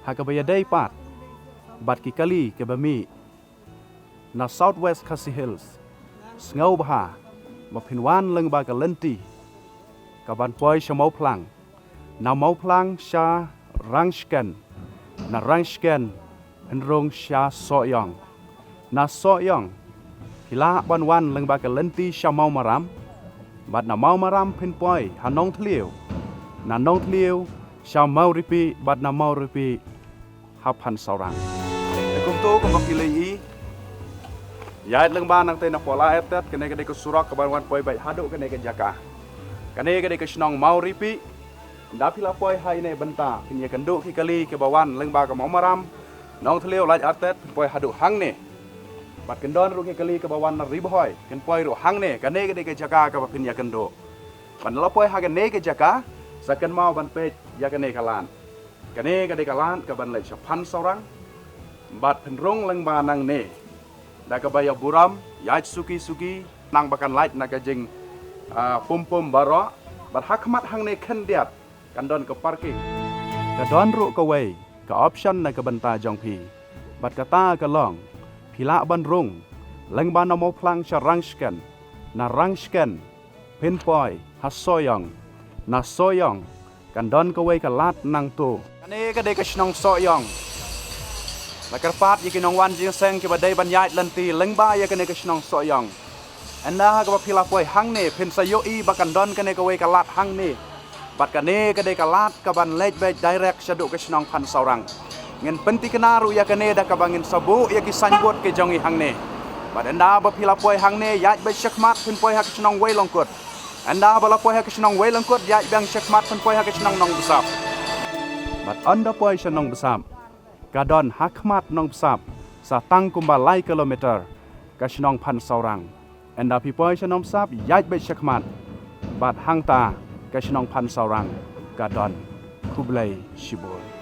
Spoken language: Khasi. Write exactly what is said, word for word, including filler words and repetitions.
ha kaba ïadei pat bad ki kali kiba mih na South West Khasi Hills, sngewbha ba phin wan lyngba ka lynti kaban poi sha Mawphlang, na Mawphlang sha Rangshken, na Rangshken phin rung sha Sohiong, na Sohiong phi lah ban wan lyngba ka lynti sha Mawmaram, bad na Mawmaram phin poi ha Nongthliew, na Nongthliew sha Mawripi, bad na Mawripi ha Phansaurang. Te kumto kumba phi la ïohi, ïaid lyngba nangta na Pala Ertet, kane ka dei ka surok kaban wan poi beit haduh kane ka jaka. Kane ka dei ka shnong Mawripi. Ynda phi la poi ha ine bynta, phin ïakynduh ki kali kiba wan lyngba ka Mawmaram, Nongthliew, Laitartet, phin poi haduh hangne. Bad kin don ruh ki kali kiba wan na Ri Bhoi, kin poi ruh hangne, kane ka dei ka jaka kaba phin ïakynduh. Bad ynda la poi ha kane ka jaka, sa kynmaw ban peit ïa kane ka lad. Kane ka dei ka lad kaban leit sha Phansaurang, bad phin rung lyngba nangne da kaba ïaburom, ïaid suki suki, nang ba kan lait na ka jing, ah, pum pum baroh, bad ha khmat hangne khyndiat kan don ka parking. Ka don ruh kawei ka option na ka bynta jong phi, bad kata ka long, phi lah ban rung lyngba na Mawphlang sha Rangshken, na Rangshken phin poi ha Sohiong, na Sohiong kan don kawei ka lad nangto. Kane ka dei ka shnong Sohiong. La kyrpad ïa ki nongwan jingïaseng kiba dei ban ïaid lynti lyngba ïa kane ka shnong Sohiong. Ynda ha kaba phi la poi hangne, phin sa ïohi ba kan don kane kawei ka lad hangne. Bad kane ka dei ka lad kaban leit beit direct shaduh ka shnong Phansaurang. Ngin pynthikna ruh ïa kane da kaba ngin sa buh ïa ki signboard ki jong ngi hangne. Bad ynda ba phi la poi hangne, ïaid beit shakhmat, phin poi ha ka shnong Weilongkut. Ynda ba la poi ha ka shnong Weilongkut, ïaid biang shakhmat, phin poi ha ka shnong Nongbsap. Bad ynda poi sha Nongbsap, ka don ha khmat Nongbsap sa tang kumba lai kilometer ka shnong Phansaurang. Ynda phi poi sha Nongbsap, ïaid beit shakhmat, bad hangta ka shnong Phansaurang ka don. Khublei shibun.